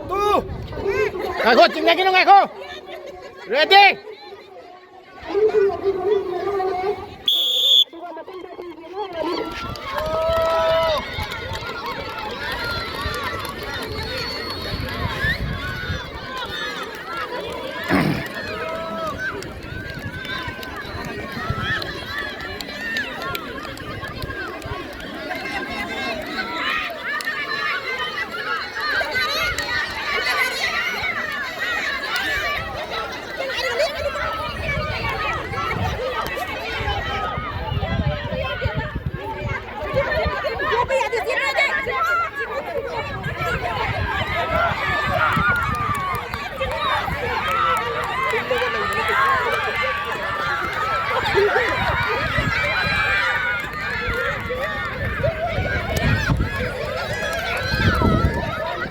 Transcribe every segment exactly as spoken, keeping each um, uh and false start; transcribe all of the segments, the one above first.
Two. ꯉꯥꯏꯈꯣ, ꯆꯤꯡꯅꯈꯤꯅꯨ, ꯉꯥꯏꯈꯣ꯫ Ready.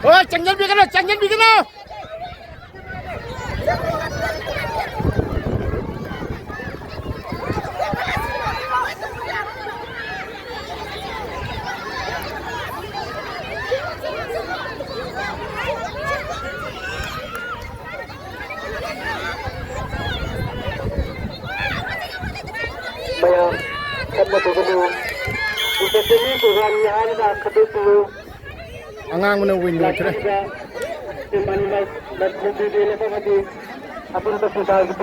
ꯍꯣꯏ, ꯆꯪꯁꯤꯟꯕꯤꯒꯅꯨ, ꯆꯪꯁꯤꯟꯕꯤꯒꯅꯨ꯫ ꯃꯌꯥꯝ ꯈꯠꯅꯕꯤꯒꯅꯨ꯫ Entertainment program ꯅꯤ ꯍꯥꯏꯗꯨꯅ ꯈꯠꯇꯣꯛꯄꯤꯌꯨ꯫ ꯑꯉꯥꯡꯕꯅ win ꯑꯣꯏꯈ꯭ꯔꯦ꯫ ꯂꯥꯛꯂꯤꯕ ꯃꯅꯤꯄꯨꯔ ꯂꯝꯗꯝꯒꯤ ꯑꯃꯗꯤ ꯑꯄꯨꯟꯕ ꯁꯔꯀꯥꯔꯒꯤ